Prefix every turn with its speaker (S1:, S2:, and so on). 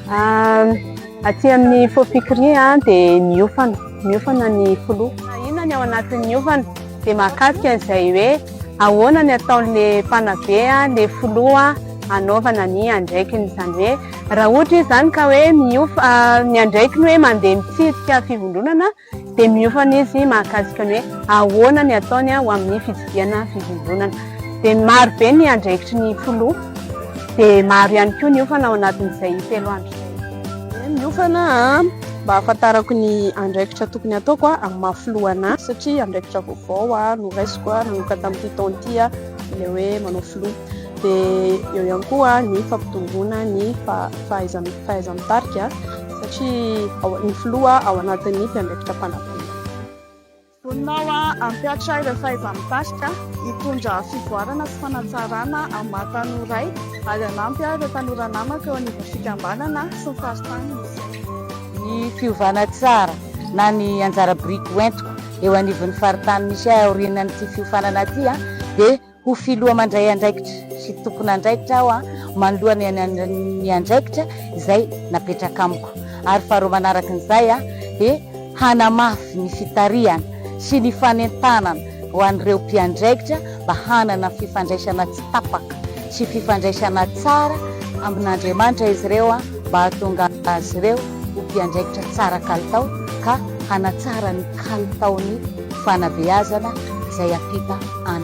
S1: Aty amin'ny Fofikri dia miofana, miofana ny filoha. Inona ny ao anatin'ny ofana? Dia mahakasika an'izay hoe ahoana ny ataon'ilay mpanabe, ilay filoha hanaovana ny andraikiny. Izany hoe raha ohatra izy izany ka hoe miofa, ny andraikiny hoe mandeha mitsidika fivondronana dia miofana izy mahakasika ny hoe ahoana ny ataony ho amin'ny fitsidihana fivondronana. Dia maro be ny andraikitry ny filoha, dia maro ihany koa ny ofana ao anatin'izay 3 andro izay.
S2: Miofana mba hahafantarako ny andraikitra tokony hataoko amin'ny maha filoha anahy satria andraikitra vaovao no raisiko nanomboka tamin'ity taona ity ilay hoe manao filoha. Dia eo ihany koa ny fampitomboana ny fahaiza-mitarika satria ny filoha ao anatin'ny mpiandraikitra mpanabe.
S3: Vonona aho hampihatra ireo fahaiza-mitarika hitondra fivoarana sy fanatsarana amin'ny maha tanora ahy ary hanampy ireo tanora namako eo anivon'ny fikambanana sy ny faritany misy ahy.
S4: Ny fiovana tsara na ny anjara biriky hoentiko eo anivon'ny faritany misy ahy aorianan'ity fiofanana ity dia Ho filoha mandray andraikitra sy tompon'andraikitra aho manoloana ny andraikitra izay napetraka amiko. Ary faharoa manarakin'izay dia hanamafy ny fitarihana sy ny fanentanana ho an'ireo mpiandraikitra mba hanana fifandraisana tsy tapaka sy fifandraisana tsara amin'Andriamanitra izy ireo mba hahatonga azy ireo ho mpiandraikitra tsara kalitao ka hanatsara ny kalitaon'ny fanabeazana izay hampita any.